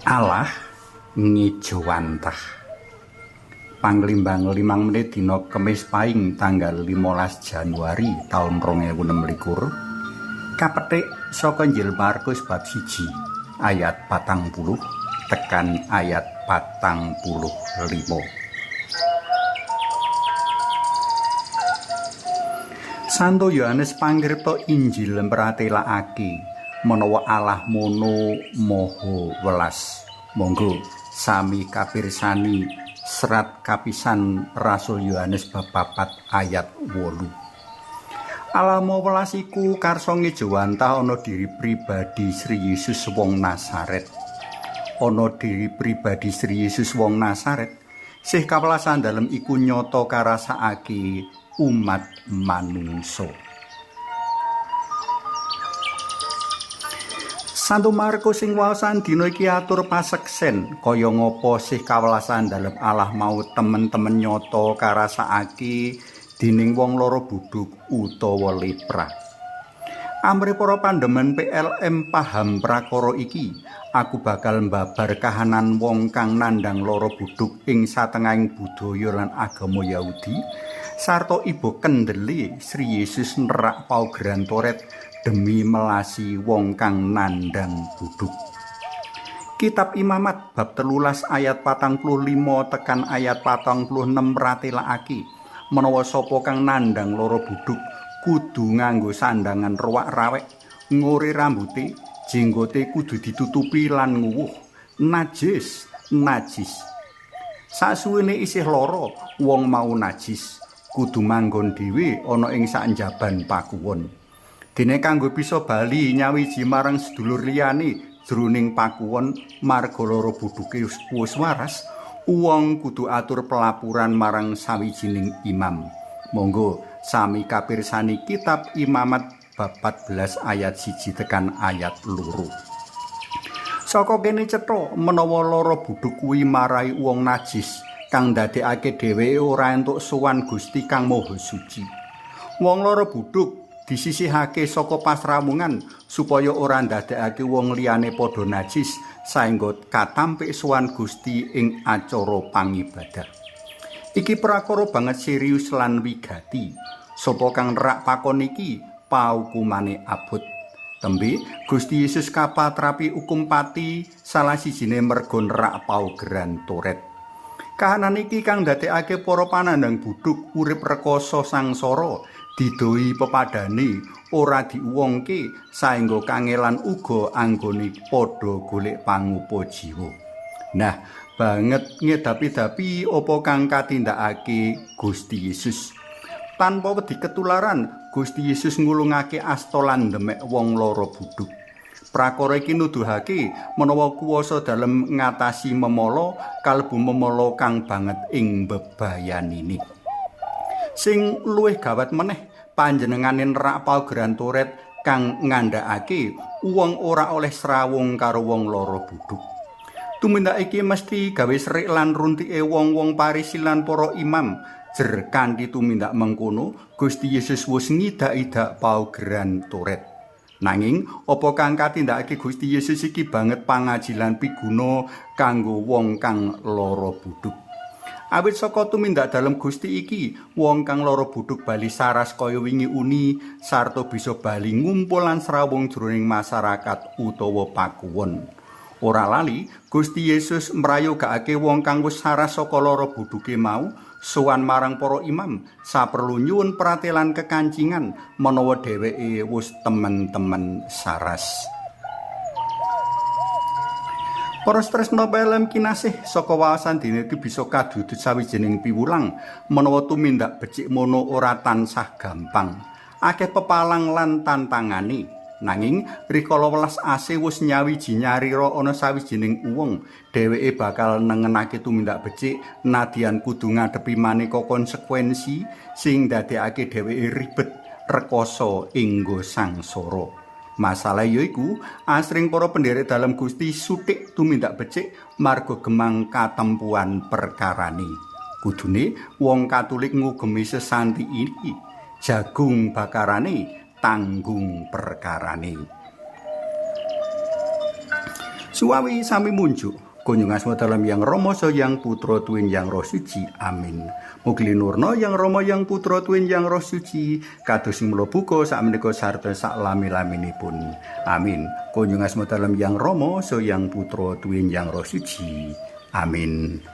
Allah ngejawantah. Panglimbang 5 menit dina Kemis Paing tanggal 15 Januari taun 2026 kapetik saka Injil Markus bab 1 ayat 40 tekan ayat 45. Santo Yohanes Pangripta Injil mratelakake menawa Allah mono maha welas. Monggo sami kapirsani serat kapisan Rasul Yohanes bab 4 ayat 8. Allah maha welas iku karsa ngejawantah ana diri pribadi Sri Yesus wong Nasaret. Ana diri pribadi Sri Yesus wong Nasaret, sih kawelasan dalem iku nyata karasakake umat manungsa. Santo Markus sing waosan dina iki atur paseksen kaya ngapa sih kawelasan dalem Allah mau temen-temen nyata karasakake dening wong lara budhuk utawa lepra. Amrih para pandemen PLM paham prakara iki, aku bakal mbabar kahanan wong kang nandhang lara budhuk ing satengahing budaya lan agama Yahudi, sarta iba kendele Sri Yesus nerak paugeran Toret demi melasi wong kang nandhang budhuk. Kitab Imamat bab 13 ayat 45 tekan ayat 46 ratelakake menawa sapa kang nandhang lara budhuk kudu nganggo sandangan ruwak-rawek, ngore rambute, jenggote kudu ditutupi lan nguwuh, najis, najis. Sasuwene isih lara, wong mau najis, kudu manggon dhewe ana ing sanjaban pakuwon. Dene kanggo bisa bali nyawiji marang sedulur liyane jroning pakuwon marga lara budhuke wis waras, wong kudu atur pelapuran marang sawijining imam. Monggo sami kapirsani kitab Imamat bab 14 ayat 1 tekan ayat 2. Saka kene cetha menawa lara budhuk kuwi marai wong najis kang ndadekake dheweke ora entuk sowan Gusti kang Maha Suci. Wong lara budhuk disisihake saka pasrawungan supaya ora ndadekake wong liyane padha najis saengga katampik sowan Gusti ing acara pangibadah. Iki prakara banget serius lan wigati. Sapa kang nerak pakon iki paukumane abot. Tembe Gusti Yesus kapatrapi hukum pati salah sijine merga nerak paugeran Toret. Kahanan iki kang ndadekake para panandhang budhuk urip rekoso sangsara, didoi pepadane, ora diuwongke saengga kangelan uga anggone padha golek pangupa jiwa. Nah, banget ngedapi-dapi apa kang katindakake Gusti Yesus. Tanpa wedi ketularan, Gusti Yesus ngulungake asta lan ndemek wong lara budhuk. Prakara iki nuduhake menawa kuwasa dalem ngatasi memala kalebu memala kang banget ing bebayanine. Sing luwih gawat meneh, panjenengane nerak paugeran Toret kang ngandhakake wong ora oleh srawung karo wong lara budhuk. Tumindak iki mesti gawe serik lan runtike wong-wong Parisi lan para imam. Jer kanthi tumindak mengkono, Gusti Yesus wis ngidak-idak paugeran Toret. Nanging apa kang katindakake Gusti Yesus iki banget pangajilan piguna kanggo wong kang lara budhuk. Awit saka tumindak dalem Gusti iki, wong kang lara budhuk bali saras kaya wingi uni sarta bisa bali ngumpul lan srawung jroning masyarakat utawa pakuwon. Ora lali, Gusti Yesus mrayogakake wong kang wis saras saka lara budhuke mau sowan marang para imam saperlu nyuwun pratelan kekancingan menawa dheweke wis temen-temen saras. Para tresna PLM kinasih, saka wawasan dina iki bisa kadudut sawijining piwulang menawa tumindak becik mono ora tansah gampang. Akeh pepalang lan tantangane. Nanging rikala welas asih wis nyawiji nyarira ana sawijining uwong, dheweke bakal nengenake tumindak becik nadyan kudu ngadepi maneka konsekuensi sing ndadekake dheweke ribet rekoso inggo sangsara. Masalah yaiku asring para penderek dalem Gusti suthik tumindak becik marga gemang katempuan perkarane. Kudune wong Katolik ngugemi sesanti iki, jagung bakarane tanggung perkarane. Suwawi sami munjuk. Kunjung asma dalem Yang Rama saha Yang Putra tuwin Yang Roh Suci. Amin. Mugi linurna Yang Rama, Yang Putra tuwin Yang Roh Suci, kados sing mula buka, sakmenika sarta saklami-laminipun. Amin. Kunjung asma dalem Yang Rama saha Yang Putra tuwin Yang Roh Suci. Amin.